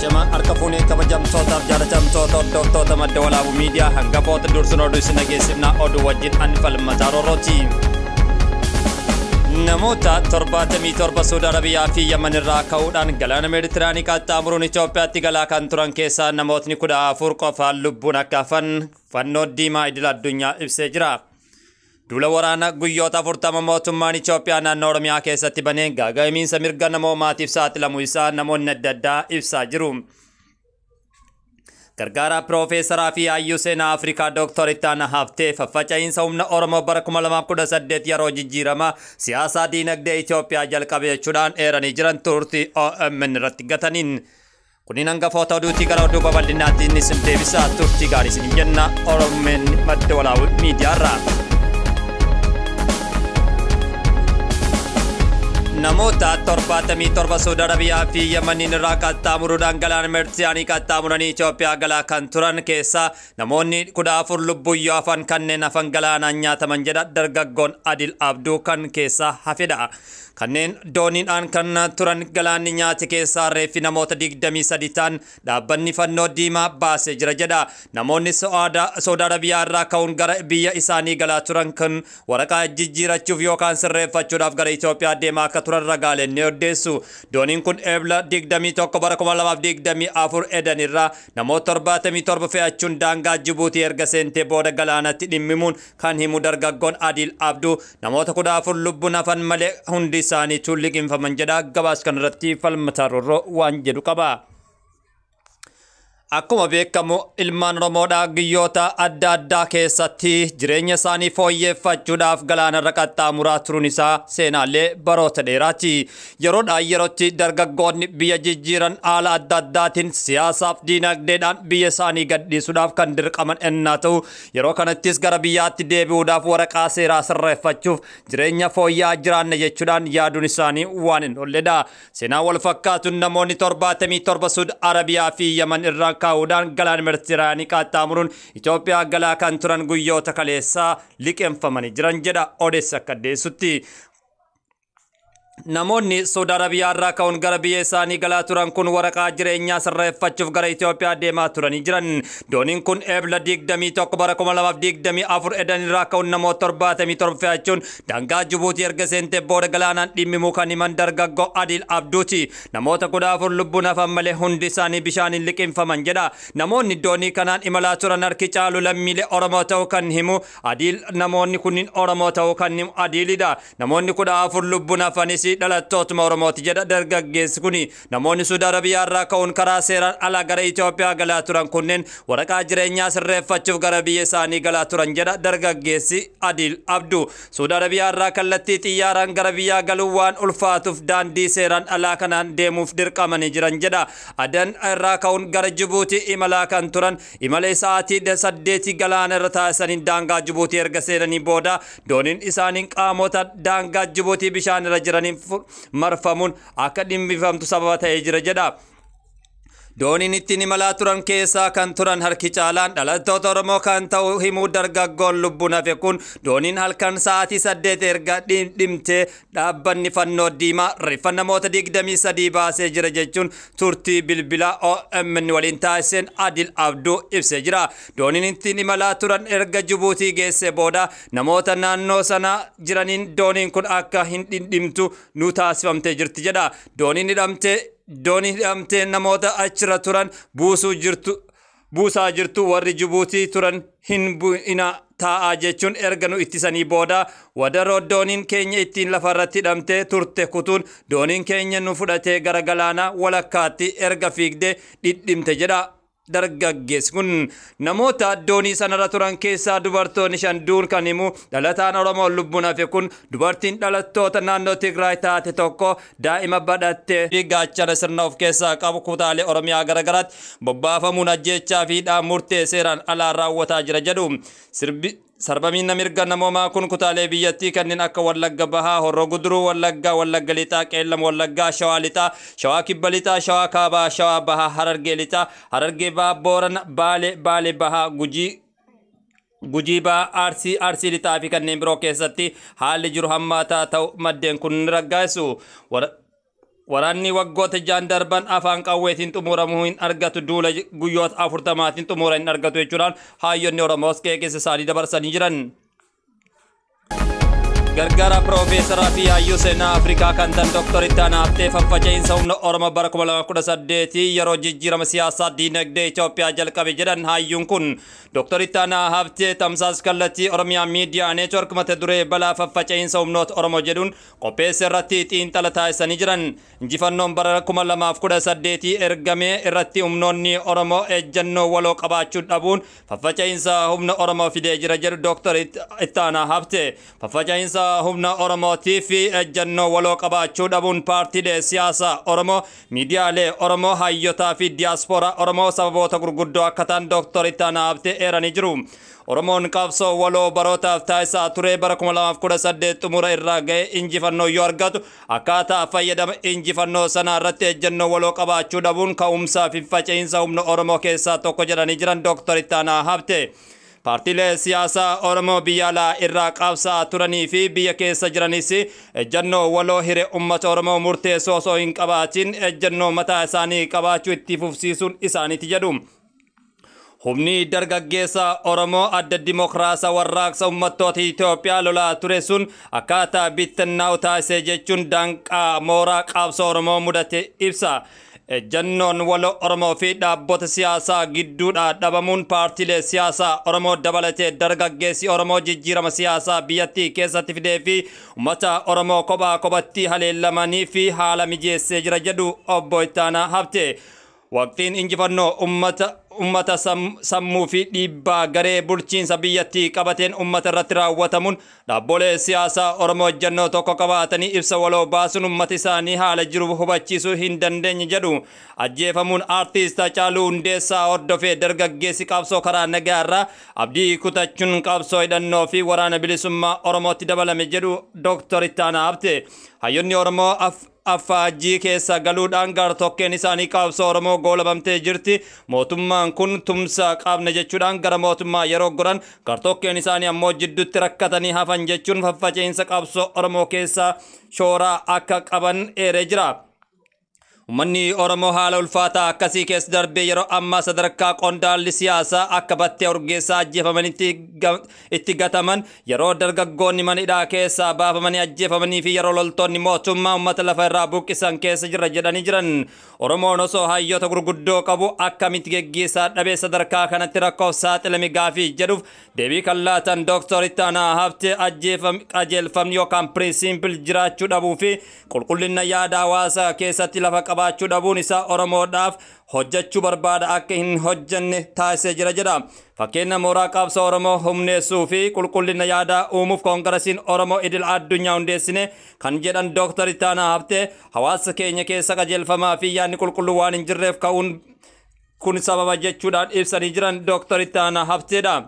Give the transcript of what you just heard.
Shama harka fuunee kabajamtootaaf jaalatamtoota hordoftoota Madda Walaabuu Miidiyaa hangafoota dursun oduu isin dhageessifnaa, oduu wajjin ani Falmataa Roorrooti. Namoota 77 Suudi Arabiyaa fi Yaman irraa ka'uudhaan galaana Meeditiraanii qaxxaamuruun Itoophiyaatti galaa kan turan keessaa namootni 14 qofaan lubbuun akka hafan Fannoo Diimaa Idil Addunyaa ibsee jira. Duula waraana guyyoota 40 mootummaan Itoophiyaa naannoo Oromiyaa keessatti baneen gaaga'amiinsa mirga namoomaatiif saaxilamuu isaa namoonni adda addaa ibsaa jiru. Gargaaraa Piroofeesaraa fi Hayyuu Seenaa Afrikaa Dooktor Ittaanaa Haftee faffaca'iinsa humna Oromoo bara 2018 yeroo jijjiirama siyaasaa diinagdee Itoophiyaa jalqabe jechuudhaan eeranii jiran turtii OMN irratti gataniin. Kunniin hangafoota oduutii, gara oduu babal'inaatti inni isin deebisa. Turtii gaarii isin jenna OMN Madda Walaabuu Miidiyaarraa. Namoota 77 Suudi Arabiyaa fi Yamaniin irraa qaxxaamuruudhaan galaana Meeditiraanii qaxxaamuranii Itoophiyaa galaa kan turan keessaa namoonni 14 lubbuun yoo hafan, kanneen hafan galaanaan nyaataman jedha dargaggoon Adil Abduu kan keessaa hafedha. Kanneen dooniidhaan kan turan galaanni nyaate keessaa reeffi namoota 23 ta'an dhaabbanni Fannoo Diimaa baasee jira jedha. Namoonni Saudi Arabiyaa irraa ka'uun gara biyya isaanii galaa turan kan waraqaa jijjiirachuuf yookaan sirreeffachuudhaaf gara Itoophiyaa deemaa akka turan ragaaleen ni odeessu. Dooniin kun Eebla 21 bara 2024 Edan irraa namoota 77 fe'achuun daangaa Jibuutii erga seentee booda galaanatti dhimmimuun kan himu dargaggoon Adil Abduu, namoota 14 lubbuun hafan malee hundi isaaniitu liqinfaman jedha. Gabaas kanarratti Falmataa Roorroo waan jedhu qaba. Akkuma beekamu ilmaan Oromoodhaa biyyoota adda addaa keessatti jireenya isaanii fooyyeffachuudhaaf galaanarra qaxxaamuraa turuun isaa seenaalee baroota dheeraati. Yeroodhaa yerootti dargaggoonni biyya jijjiiran haala adda addaatiin siyaasaaf diinagdeedhaan biyya isaanii gadhiisuudhaaf kan dirqaman ennaa ta'u, yeroo kanattis gara biyyaatti deebi'uudhaaf waraqaa seeraa sirreeffachuuf jireenya fooyya'aa jiraanna jechuudhaan yaaduun isaanii waan hin oolledha. Seenaa wal fakkaatuun namoonni 77 Suudi Arabiyaa fi Yaman irraa kaa'uudhaan galaana Meeditiraanii qaxxaamuruun Itoophiyaa galaa kan turan guyyoota kaleessaa liqeeffamanii jiran jedha odeessi akka addeessutti. Namoonni Saudi Arabiyaa irraa ka'uun gara biyya isaanii galaa turan kun waraqaa jireenyaa sirreeffachuuf gara Itoophiyaa deemaa turanii jiran. Dooniin kun Eebla 21 bara 2024 Edan irraa ka'uun namoota 77 fe'achuun daangaa Jibuutii erga seentee booda galaanaan dhimmimuu kan himan dargaggoo Adil Abduuti. Namoota 14 lubbuun hafan malee hundi isaanii bishaaniin liqinfaman jedha. Namoonni doonii kanaan imalaa turan harki caalu lammiilee Oromoo ta'uu kan himu Adil, namoonni kunniin Oromoo ta'uu kan himu Adilidha. Namoonni 14 lubbuun hafanis dhalattootuma Oromooti jedha dargaggeessi kuni. Namoonni Suudi Arabiyaa irraa ka'uun karaa seeraan alaa gara Itoophiyaa galaa turan kunneen waraqaa jireenyaa sirreeffachuuf gara biyya isaanii galaa turan jedha dargaggeessi Adil Abdu. Suudi Arabiyaa irraa kallattii xiyyaaraan gara biyyaa galuu waan ulfaatuuf daandii seeraan alaa kanaan deemuuf dirqamanii jiran jedha. Adan irraa ka'uun gara Jibuutii imalaa kan turan imala sa'aatii 8 galaana irra taasisaniin daangaa Jibuutii erga seenanii booda dooniin isaanii qaamota daangaa Jibuutii bishaan irra jiraniin marfamuun akka dhimbifamtu sababa ta'ee jira jedha. Dooniin ittiin imalaa turan keessaa kan turan harki caalaan dhalattoota Oromoo kan ta'u himuu dargaggoon lubbuun hafe kun, dooniin halkan sa'aatii 8 erga dhimtee dhaabbanni Fannoo Diimaa reeffa namoota 23 baasee jira jechuun turtii bilbilaa OMN waliin taasiseen Adil Abduu ibsee jira. Dooniin ittiin imalaa turan erga Jibuutii geessee booda namoota naannoo sana jiraniin dooniin kun akka hin dhimtu nu taasifamtee jirti jedha. Dooniin hidhamtee doonii hidhamtee namoota achirra turan buusuu jirtu buusaa jirtu, warri Jibuutii turan hin bu'ina, taa'aa jechuun erga nu ittisanii booda wadaroo dooniin keenya ittiin lafarratti hidhamtee turte kutuun dooniin keenya nu fudhatee gara galaanaa walakkaatti erga fiigdee dhidhimte jedha dargaggeessi kun. Namoota doonii sanarra turan keessaa dubartoonni 5 duun kan himu dhalataan Oromoo lubbuun hafe kun, dubartiin dhalattoota naannoo Tigraay taate tokko daa'ima badhattee fi gaachana sirna of keessaa qabu kutaalee Oromiyaa garagaraatti bobbaafamuun ajjeechaa fi hidhaa murtee seeraan alaa raawwataa jira jedhu. Sirbi sarbamiin mirga namoomaa kun kutaalee biyyattii kanneen akka Wallagga Bahaa, Horroo Guduruu Wallaggaa, Wallagga Lixaa, Qeellam Wallaggaa, Shawaa Lixaa, Shawaa Kibba Lixaa, Shawaa Kaabaa, Shawaa Bahaa, Harargee Lixaa, Harargee Bahaa, Boorana, Baalee, Baalee Bahaa, Gujii, Gujii Bahaa, Arsii, Arsii Lixaa fi kanneen biroo keessatti haalli jiru hammaataa ta'u maddeen kun ni raggaasisu. Waraanni waggoota 6 darban afaan qawweetiin xumuramuu hin argatu, duula guyyoota 40tiin xumura hin argatu jechuudhaan hayyoonni Oromoos qeeqisa isaanii dabarsanii jiran. Gargaara Piroofeesaraa fi Hayyuu Seenaa Afrikaa kan ta'an Dr. Ittaanaa Habtee faffaca'iinsa humna Oromoo bara 2018 yeroo jijjiirama siyaasaa diinagdee Itoophiyaa jalqabe jedhan. Hayyuun kun Dr. Ittaanaa Habtee tamsaasa kallattii Oromiyaa Miidiyaa Neetwork mata duree balaa faffaca'iinsa humnoota Oromoo jedhuun qopheesse irratti xiinxala taasisanii jiran. Injifannoon bara 2018 ergamee irratti humnoonni Oromoo ejjennoo waloo qabaachuu dhabuun faffaca'iinsa humna Oromoo fidee jira jedhu Dr. Ittaanaa Habtee. Faffaca'iinsa humna Oromootii fi ejjennoo waloo qabaachuu dhabuun paartiilee siyaasaa Oromoo, miidiyaalee Oromoo, hayyotaa fi diyaaspooraa Oromoo sababoota gurguddoo akka ta'an Dr. Ittaanaa Habtee eeranii jiru. Oromoon qabsoo waloo barootaaf taasisaa ture bara 2018 xumura irraa ga'e injifannoo yoo argatu, akkaataa fayyadama injifannoo sanaa irratti ejjennoo waloo qabaachuu dhabuun ka'umsaa fi faca'insa humna Oromoo keessaa tokko jedhanii jiran Dr. Ittaanaa Habtee. Paartiilee siyaasaa Oromoo biyya alaa irraa qabsaa turanii fi biyya keessa jiranis ejjennoo waloo hiree uummata Oromoo murteessoo osoo hin qabaatin ejjennoo mataa isaanii qabaachuu itti fufsiisuun isaaniiti jedhu. Humni dargaggeessa Oromoo adda dimokiraasa warraaqsa uummattoota Itoophiyaa lolaa ture sun akkaataa bittinnaa'u taasise jechuun danqaa mooraa qabsoo Oromoo mudate ibsa. Ejjennoon waloo Oromoo fi dhaabbota siyaasaa gidduudhaa dhabamuun paartiilee siyaasaa Oromoo dabalatee dargaggeessi Oromoo jijjiirama siyaasaa biyyattii keessatti fidee fi uummata Oromoo kophaa kophatti haleellamanii fi haala mijeessee jira jedhu obbo Ittaanaa Habtee. Waqtiin injifannoo uummata sammuu fi dhiibbaa garee bulchiinsa biyyattii qabateen uummata irratti raawwatamuun dhaabbolee siyaasaa Oromoo ejjennoo tokko qabaatanii ibsa waloo baasuun uummata isaanii haala jiru hubachiisuu hin dandeenye jedhu. Ajjeefamuun aartist Haacaaluu Hundeessaa hordofee dargaggeessi qabsoo karaa nagaa irraa abdii kutachuun qabsoo hidhannoo fi waraana bilisummaa Oromootti dabalame jedhu Dr. Ittaanaa Habtee. Hayyoonni Oromoo affaajii keessa galuudhaan gartokkeen isaanii qabsoo Oromoo goolabamtee jirti. Mootummaan kun tumsa qabna jechuudhaan gara mootummaa yeroo goran, gartokkeen isaanii ammoo jidduutti rakkatanii hafan jechuun faffaca'iinsa qabsoo Oromoo keessaa shooraa akka qaban eeree jira. Uummanni Oromoo haala ulfaataa akkasii keessa darbee yeroo ammaa sadarkaa qondaalli siyaasaa akka Battee Urgeessaa ajjeefamanitti itti gataman, yeroo dargaggoonni mana hidhaa keessaa baafamanii ajjeefamanii fi yeroo loltoonni mootummaa uummata lafa irraa buqqisan keessa jira jedhanii jiran. Oromoon osoo hayyoota gurguddoo qabu akkamitti geggeessaa dhabee sadarkaa kanatti rakkoof saaxilame gaafii jedhuuf deebii kan laatan Dr. Ittaanaa Habtee, qajeelfamni yookaan principle jiraachuu dhabuu fi qulqullina yaada hawaasaa keessatti lafa qabaachuu dhabuun isaa Oromoodhaaf hojjechuu barbaada akka hin hojjenne taasisee jira jedha. Fakkeenya mooraa qabsoo Oromoo humneessuu fi qulqullina yaadaa uumuuf Koongiresiin Oromoo idil addunyaa hundeessine kan jedhan Dr. Ittaanaa Habtee, hawaasa keenya keessa qajeelfamaa fi yaadni qulqulluu waan hin jirreef ka'uun kun sababa jechuudhaan ibsanii jiran Dr. Ittaanaa Habteedha.